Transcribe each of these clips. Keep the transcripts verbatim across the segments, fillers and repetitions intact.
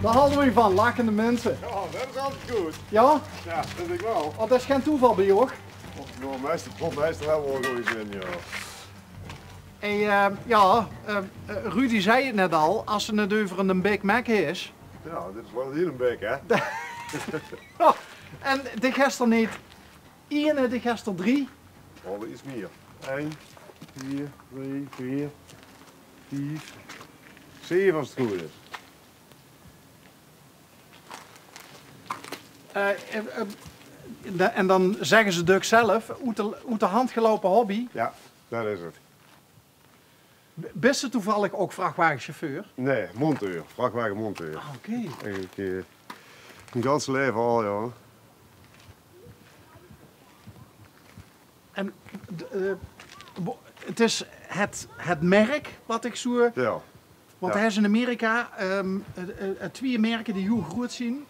Dao halde v'r van, lachende minse. Jao, det is altied good. Jao? Jao, det vinj ich waal. Oh, det is gein toeval bie uch. Och, jao, meistal, god, meistal höbbe v'r waal good zin, jao. En, eh, jao, eh, Rudy zag 't net al, es se 't euver eine Big Mac höbs. Jao, dit is waal ein hiel big, hè? Oh, en de gester neet eine, de gester drie. Oh, det is mieë. Ein, twieë, drei, veer, vief, zeve es 't good is. Eh, eh, eh, da-, en dan zègke ze dök zelf, oet de, oet de hand geloupe hobby. Jao, det is 't. B-, bis se toevallig ouch vrachwagesjefeur? Nae, monteur, vrachwagemonteur. Ah, oké. Eigelik, eh, mien ganse laeve al, jao. En, d-, eh, bo-, 't is 't, 't merk wat ich zoe, jao, want, jao, d'r is in Amerika, ehm, eh, eh, eh, twieë merke die hiel groeët zeen.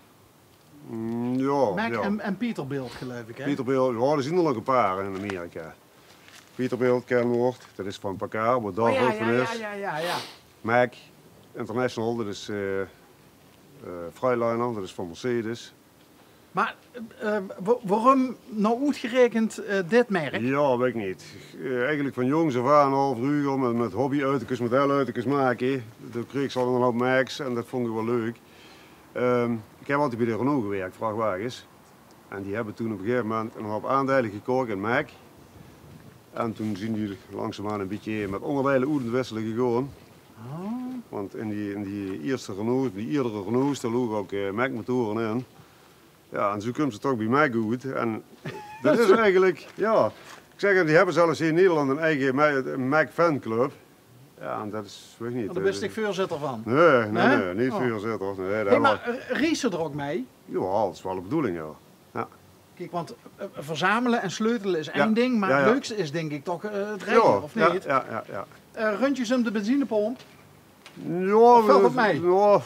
Mm, jao, Mack, jao, en, en Peterbilt, geluif ich, hè? Peterbilt, jao, d'r zeen d'r nog e paar in Amerika. Peterbilt, Kenworth, det is van Paccar, wat dao ouch van is. Oh, jao, jao, jao, jao. Mack International, det is, eh, eh, Freightliner, det is van Mercedes. Mer, eh, wa-, waorum noe oetgeraekend, eh, dit merk? Jao, weit ich neet. Eh, eigelik van jóngs aaf aan al, vreuger mit, mit hobbyauto's, mit hel-auto's make. Toen kreeg ich al 'n houp Macks en det vónj ich waal leuk. Ehm, ich höb altied bie de Renault gewirk, vrachwages. En die höbbe toen op e gegaeve moment 'n houp aandeile gekoch in Mack. En toen zeen die langzaamaan e bietje mit óngerdeile oetwissele gegange. Oh. Want in die, in die ierste Renaults, die eerdere Renaults, dao loge ouch, eh, Mack-motore in. Jao, en zoe kums se toch bie Mack oet. En det is eigelik, jao. Ich zègk, die höbbe zelfs hie in Nederland 'n eige Ma-, Mack-fanclub. Jao, en det is, weit ich neet, dao bis dich veurzitter van? Nae, nae, nae, neet veurzitter. Nae, mer, eh, race se d'r ouch mei? Jao, det is waal de bedoeling, jao. Jao. Kiek, want, eh, verzamele en sleutele is ein ding, mer 't leukste is, dink ich, toch, eh, 't rije, of neet? Jao, jao, jao. Eh, rundjes óm de benzinepomp? Jao, of vèlt det mei? Jao,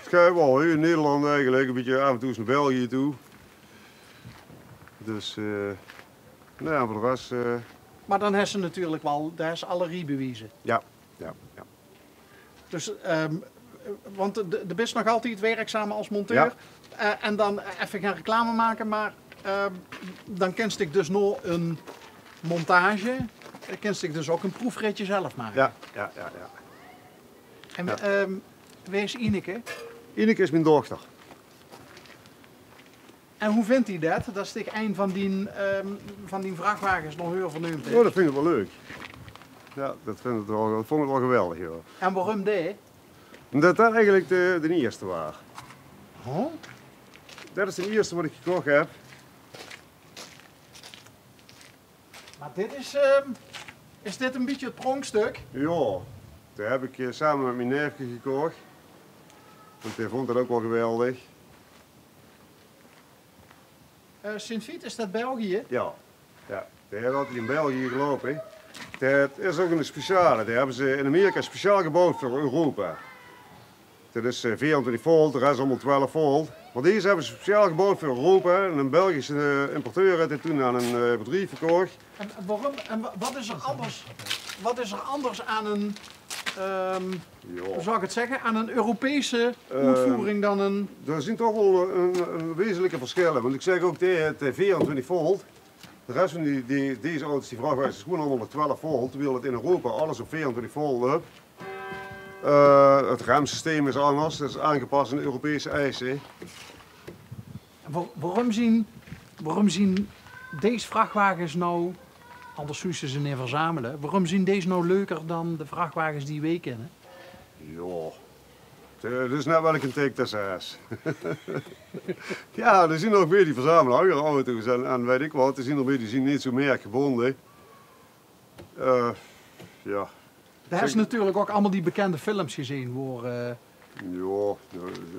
't geit waal, hè, in Nederland eigelik. E bietje aaf en toe ins nao België toe. Dus, eh, nae, veur de res, eh. Mer dan höbs se natuurlik waal, dao höbs se alle riebewieze. Jao, jao, jao. Dus, ehm, want de, de bis nog altied werkzaam es monteur. Jao. Eh, en dan effe gein reclame make, mer, ehm, dan kins dich dus nao ein montage, eh, kins dich dus ouch ein proefritje zelf make. Jao, jao, jao, jao. En, ehm, wae is Ineke? Ineke is mien dochter. En wie vindj die det, det dich ein van dien, ehm, van dien vrachwages nao häör verneump höbs? Jao, det vinj ich waal leuk. Jao, det vinj ich waal, det vónj ich waal geweldig, jao. En waorum dae? Ómdet det eigelik de, de ierste waor. Oh? Det is de ierste waat ich gekoch höb. Mer dit is, ehm, is dit e bietje 't pronkstuk? Jao, dae höb ich, eh, same mit mien neefke gekoch. Want dae vónj det ouch waal geweldig. Eh, Sint Vith, is det België? Jao. Jao, dae haet altied in België geloupe. Det is ouch 'ne speciale. Dae höbbe ze in Amerika speciaal geboewd veur Europa. Det is, eh, veerentwintig volt, de res allemaol twelf volt. Mer deze höbbe ze speciaal geboewd veur Europa. En 'ne Belgische, eh, importeur haet dit toen aan 'n, eh, bedrief verkoch. En waorum, en wa-, waat is d'r anders, waat is d'r anders aan 'n, ehm, jao, wie zal ich 't zègke, aan 'n Europese, ehm, oetvoering dan 'n... D'r zeen toch waal 'n, 'n wezenlike versjille. Want ich zègk ouch, dae haet, eh, veerentwintig volt. De res van die, die, deze auto's, die vrachwages, is gewoen allemaol op twelf volt, terwiel 't in Europa alles op veerentwintig volt löp. Eh, 't remsysteem is anders, det is aangepas aan de Europese eise. En wa-, waorum zeen, waorum zeen dees vrachwages noe, anders zóws se ze neet verzamele, waorum zeen dees noe leuker dan de vrachwages die weej kinne? Jao, 't, 't is net welke tik det se höbs. Jao, d'r zeen ouch weer die verzamele anger auto's en, en weit ich waat, d'r zeen d'r weer die zeen neet zoe merkgebónje. Eh, jao. Dao höbs se natuurlik ouch allemaol die bekènde films gezeen, wo, eh, jao,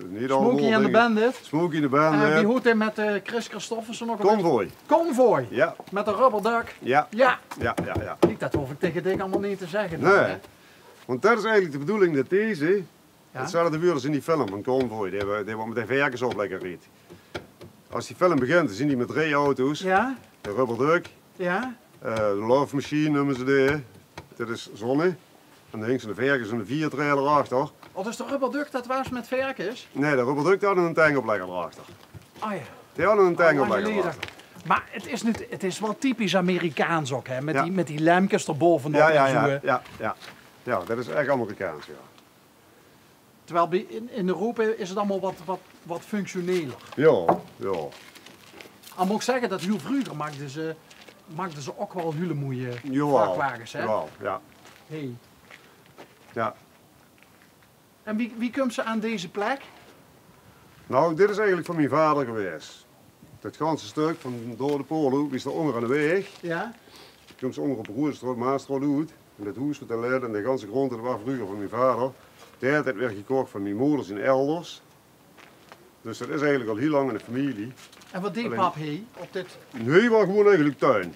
neet allemaol, dink ich. Smokey and the Bandit. Smokey and the Bandit. Eh, wie heet dae mit, eh, Kris Kristofferson ouch alweer? Convoy. Convoy. Jao. Mit de rubberduck. Jao. Jao. Jao, jao, jao. Kiek, det hoof ich taenge dich allemaol neet te zègke dan, hè? Nae. Want det is eigelik de bedoeling det deze Jao. 'Tzelfde wuuert es in die film van Convoy, dae, dae waat mit de verkes op lekker riejt. Es die film begint, dan zeen die mit drie auto's. Jao. De rubberduck. Jao. Eh, de Love Machine neume ze dae. Det is zónne. En dan hingse de verkes en de viertrailer achter. Oh, dus de rubberduck, det waas mit verkes? Nae, de rubberduck, die hadde 'ne tankoplègger d'rachter. Ah ja. Die hadde 'ne tankoplègger d'rachter. Mer 't is neet, 't is waal typisch Amerikaans ouch, hè, mit die, mit die lempkes d'rbove. Ja, ja, ja, ja. Ja, det is ech Amerikaans, ja. Terwiel bie, in, in Europa is 't allemaol waat, waat, waat functioneler. Ja, ja. Al mót ich zègke det hiel vreuger maakde ze, maakde ze ouch waal hiel moeie vrachtwagens, hè? Jawaal, ja. Hey. Ja. En wie, wie kums se aan deze plek? Nou, dit is eigelik van mien vader gewaes. Det ganse stök van door de Poorlhoek, wie is dao ónger aan de waeg. Ja. Kums se ónger op Roeëstraot, Maasstraot oet. En det hoes waat dao ligk en de ganse grónd, det waas vreuger van mien vader. Dae haet 't weer gekoch van mien moder zien elders. Dus det is eigelik al hiel lang in de femilie. En waat deeg pap hie op dit? Nae, waas gewoeën eigelik tuin.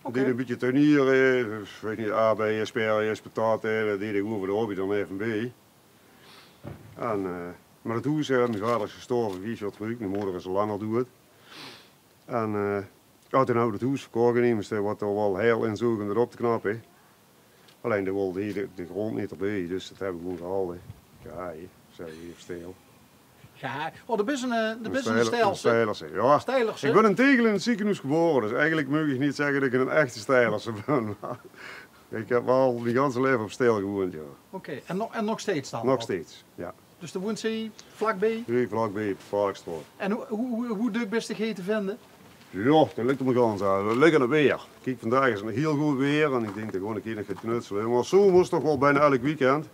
Oké. Deej 'n bietje tuiniere, dus, weit neet, aardbeie, sperriërs, petaote, det deej 'r gewoeën veur de hobby dan effe bie. En, eh, mer det hoes, eh, mien vader is gestorve vief jaor trök, mien moder is al langer doead. En, eh, ja, toen höbbe v'r det hoes verkoch en emes, eh, waat d'r waal heil in zoog óm det op te knappe. Allein dae wól de, de grónd neet d'rbie, dus det höbbe v'r gewoeën gehalde. Ja, hè, zègke v'r hie op Steiler. Ja, oh, doe bis 'ne, eh, doe bis 'ne Steilerse. Steilerse, ja. Steilerse. Ich bin in Tegele in 't ziekenhoes gebore, dus eigelik maag ich neet zègke det ich 'ne echte Steilerse bin. Mer ich höb waal mien ganse laeve op Steiler gewoeënd, ja. Oké, en no-, en nog steeds dan? Nog steeds, ja. Dus doe woeëns hie vlakbie? Hie vlakbie, op de Parkstraot. En wie, wie, wie, wie dök bis se hie te vinde? Ja, det ligk d'r mer gans aan. Det ligk aan 't weer. Kiek, vandaag is 't hiel good weer en ich dink det ich gewoeën 'ne kieër nog gaon knutsele. Mer zomers toch waal bienao elk weekend.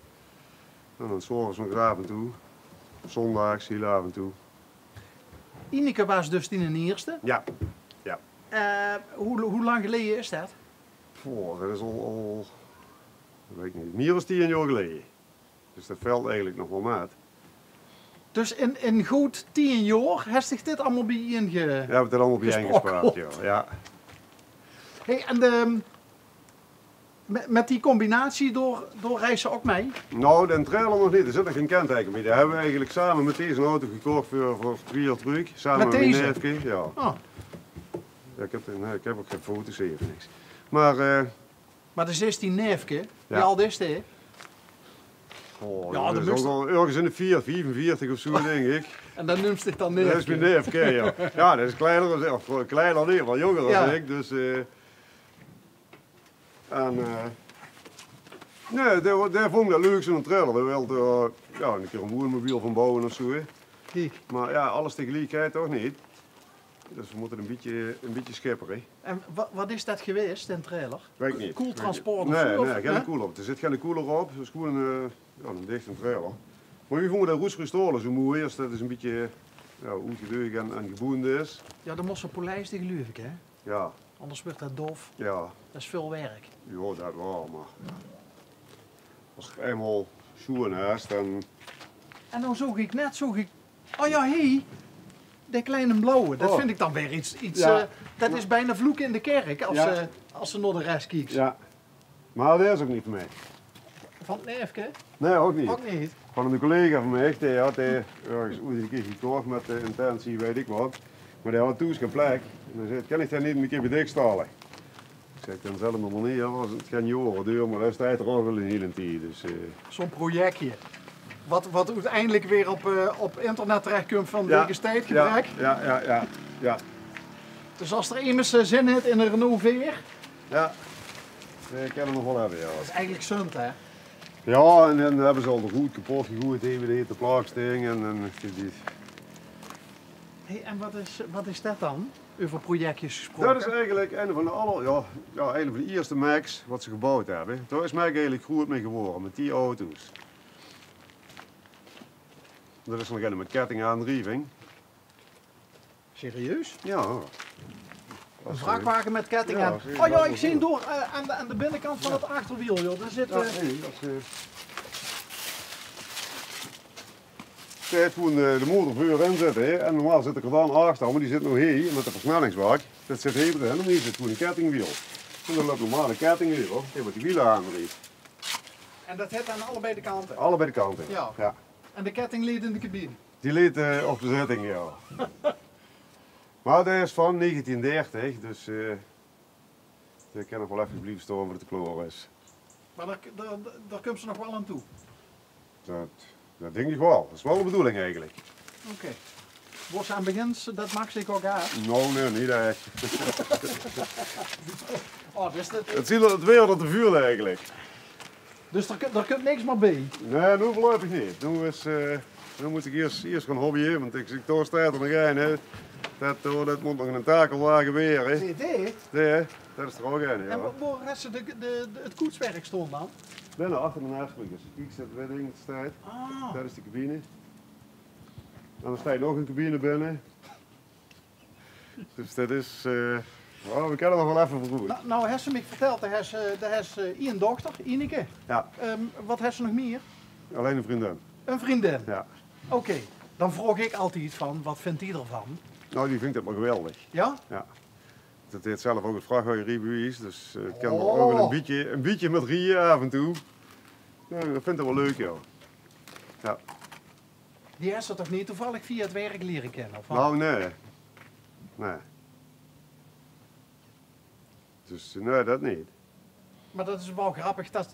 En dan 's aoves nog aaf en toe. Zóndaags hiel aaf en toe. Ineke waas dus diene ierste? Ja. Ja. Eh, wie, wie lang geleje is det? Poeh, det is al, al, weit ich neet, mier es tieën jaor geleje. Dus det vèlt eigelik nog waal mit. Dus in, in good tieën jaor höbs dich dit allemaol biejein ge-, gesprokkeld. Ja, v'r höbbe 't allemaol biejein gespaard, ja. Ja. Hey, en de, mit, mit die combinatie door, door reis se ouch mei? Nou, den trailer nog neet. D'r zit nog gein kenteike bie. Dae höbbe v'r eigelik same mit deze auto gekoch veur, veur twieë jaor trök. Same mit mien neefke, ja. Oh. Ja, ich höb, nae, ich höb ouch gein foto's, niks. Mer, eh, Mer det is dien neefke, wie ald is dae? Oh, ja, det is ouch waal örges in de veer-, viefenveertig of zoeë, dink ich. En dan nums se dich dan neefke? Det is mien neefke, ja. Ja, det is kleiner, of, eh, kleiner, nae, waal jónger es ich, dus, eh, en, eh, nae, dae, dae vónj det leuk, zoeën trailer. Dae wól, eh, ja, 'ne kieër 'n woeënmobiel van bouwe of zoeë, hè. Kiek. Mer ja, alles tegeliek geit toch neet. Dus v'r mótte 'n bietje, 'n bietje sjippere. En wa-, waat is det gewaes, den trailer? Weit ich neet. Koeltransport of zoeë? Nae, nae, geine koeler op. D'r zit geine koeler op. 't Is gewoeën, eh, ja, 'ne dichte trailer. Mer v'r vónje de Roesroestalen zoeë moeë, es det 'n bietje, ja, oetgedeug en, en geboende is. Ja, det mós se polijste, geluif ich, hè? Ja. Anders wuuert det dof. Ja. Det is väöl werk. Ja, det waal, mer ja. Es 't einmaol sjoeën is, dan... En noe zoog ich net, zoog ich, oh ja, hie, de kleine blauwe. Det vinj ich dan weer get, get, eh, det is bienao vloeke in de kèrk, es se, es se nao de res kieks. Ja. Mer det is ouch neet van mich. Van 't neefke? Nae, ouch neet. Ouch neet? Van 'ne collega van mich, dae haw dae örges oeëts 'ne kieër gekoch mit de intentie, weit ich waat. Mer dae haw thoes gein plek. En dae zaet: "Kin ich dae neet 'ne kieër bie dich stalle?" Ich zèk: "Dan zèt 'm mer neer, es 't gein jaore doert, mer det is ouch waal 'ne hiele tied." Dus, eh. Zoeën projectje. Waat, waat oeteindelik weer op, eh, op internet terechkump vanwege tiedgebrek. Ja, ja, ja, ja. Dus es d'r emes, eh, zin haet in 'ne Renault Veer. Ja. Ich kin 'm nog waal höbbe, ja. Det is eigelik zund, hè? Ja, en dan höbbe ze al de roet kepot gegoeid, hè, mit de hitte plaatsting en, en die, die... Hey, en waat is, waat is det dan? Euver projectjes gesproke. Det is eigelik ein van de aller, ja, ja, ein van de ierste Macs waat ze geboewd höbbe. Dao is Mac eigelik groeët mit gewore, mit die auto's. Det is nog ein mit kettingaandrieving. Serieus? Ja. 'Ne vrachwage mit ketting aan. Ja, serieus. Oh ja, ich zeen dao, eh, aan de, aan de binnekant van 't achterwiel, joh. Dao zit, eh, dae haet gewoeën, eh, de motor veurin zitte, hè. En normaal zit de kardan achter, mer die zit noe hie mit de versnellingsbak. Det zit hie d'rin en hie zit gewoeën 'n kettingwiel. En dao löp normaal 'ne ketting euver, dae waat die wiele aandrief. En det haet aan allebei de kante? Allebei de kante, ja. En de ketting ligk in de cabine? Die ligk, eh, op de zitting, ja. Mer dae is van negentien dertig, dus, eh, dae kin nog waal effe blieve staon veurdet 'r klaor is. Mer dao, dao, dao kump ze nog waal aan toe. Det, det dink ich waal. Det is waal de bedoeling eigelik. Oké. Wo ze aan begint, det maak ze ouch aan. Nou, nae, neet ech. Oh, dus det... 't Is 't weer det te vuul eigelik. Dus d'r ku-, d'r kump niks mier bie? Nae, noe veurluipig neet. Noe is, eh, noe mót ich iers, iers gaon hobbyen, want ich, ich, dao steit d'r nog ein, hè. Det, oh, det mót nog eine takelwage waere, hè. Nae, hè. Det is d'r ouch ein, jao. En wo, wo höbs se de, de, de, 't koetswerk staon dan? Binne, achter de naasvliegers. Kiek, det wit ding, det steit. Ah. Det is de cabine. En d'r steit nog ein cabine binne. Dus det is, eh, oh, we kinne nog waal effe veuroet. Nou, nou, höbs se mich vertèld, doe höbs, eh, doe höbs, eh, ein dochter, Ineke. Jao. Ehm, waat höbs se nog mier? Allein ein vriendin. Ein vriendin? Jao. Oké, dan vraog ich altied van, waat vindj die d'rvan? Nou, die vindj 't mer geweldig. Jao? Jao. Det haet zelf ouch 't vrachtwagenriebewies, dus, eh, 't kan d'r ouch waal ein bietje, ein bietje mit rieje aaf en toe. Jao, det vindj 't waal leuk, jao. Jao. Die höbs se toch neet toevallig via 't werk liere kinne, of waal? Nou, nae. Nae. Dus, eh, nae, det neet. Mer det is waal grappig det,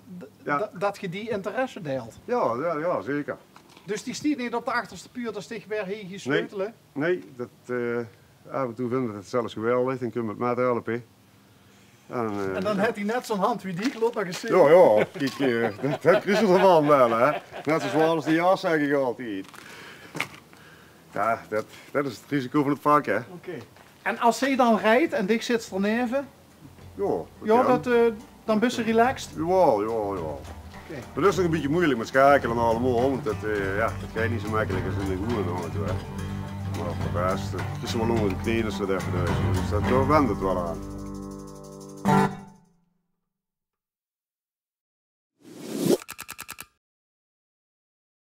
det, det ge die interesse deilt. Jao, jao, jao, zeker. Dus die steit neet op de achterste puurt es dich weer hie geis sleutele? Nae, det, eh, aaf en toe vindj ze 't zelfs geweldig, dan kump ze mit mithelpe. En, eh, en dan haet die net zo'n hand wie dich, laot nog ins zeen. Jao, jao, kiek, eh, det, det kriegs se d'rvan waal, hè. Net zoe zwaor es de jas, zèk ich altied. Jao, det, det is 't risico van 't vak, hè. Oké. En es zie dan rijt en dich zits d'r neve? Jao, det, eh, dan bis se relaxed? Jao, jao, jao. Oké. Mer det is nog ein bietje meujelik mit schakele en allemaol, want det, eh, jao, det geit neet zoe mekkelik es in de gewone auto, hè. Mer veur de res, eh, is 't waal ónger de kneen es se det effe deis. Dus det, dao went 't waal aan.